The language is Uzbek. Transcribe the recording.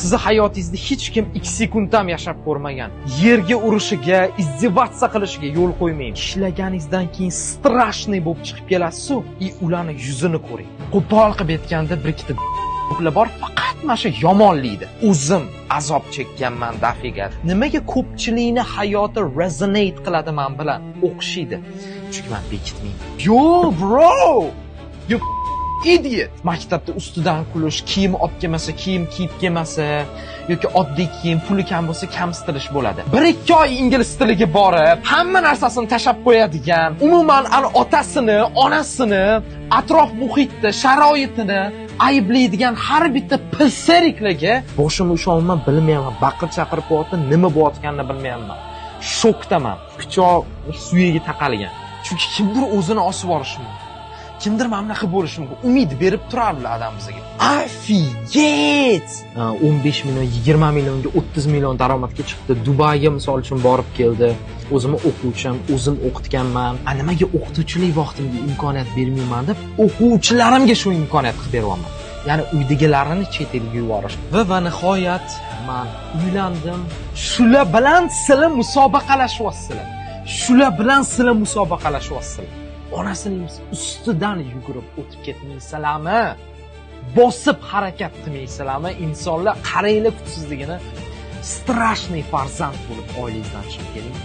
Sizni hayotingizda hech kim 2 sekund ham yashab ko'rmagan. Yerga urishiga, издеваться qilishiga yo'l qo'ymang. Ishlaganingizdan keyin страшный bo'lib chiqib kelasiz-u, и ularni yuzini ko'ring. Qo'pol qilib aytganda, bir ikkita bor, faqat mana shu yomonlikni. O'zim azob chekkanman дофига. Nimaga ko'pchilikni hayoti resonate qiladi man bilan? O'xshaydi. Chunki man bekitmayman. Yo, bro! You idiot! Maktabda ustidan kulish, kiyim olib kelmasa, kiyim kiyib kelmasa yoki oddiy kiyim, puli kam bo'lsa, kamsitilish bo'ladi. 1-2 oy ingliz tiliga borib, hamma narsasini tashlab qo'yadigan, umuman ani otasini, onasini, atrof muhitni, sharoitini ayblaydigan har bitta писарик larga boshimni usholman, bilmayapman, baqir chaqir bo'lyapti, nima bo'layotganini bilmayapman. Shokdaman. Pichoq suyagi taqalgan. Chunki kimdir o'zini osib yuborishi mumkin. Kimdir mana bunaqa bo'lishi mumkin. Umid berib turardi odam bizga. Офигеть! 15 million, 20 millionga, 30 million daromadga chiqdi. Dubayga, misol uchun, borib keldi. O'zimni o'quvchim, o'zim o'qitganman. A nimaga o'qituvchilik vaqtimga imkoniyat bermayman deb o'quvchilarimga shu imkoniyat qilib beryapman. Ya'ni uydagilarini chet elga yuborish. Va nihoyat man uylandim. Shular bilan sizlar musobaqalashyapsizlar. Shular bilan sizlar musobaqalashyapsizlar. Onasining ustidan yugurib o'tib ketmaysizlarmi? Bosib harakat qilmaysizlarmi? Insonlar, qaranglar kuchsizligini. Страшный farzand bo'lib oilangizdan chiqib keling.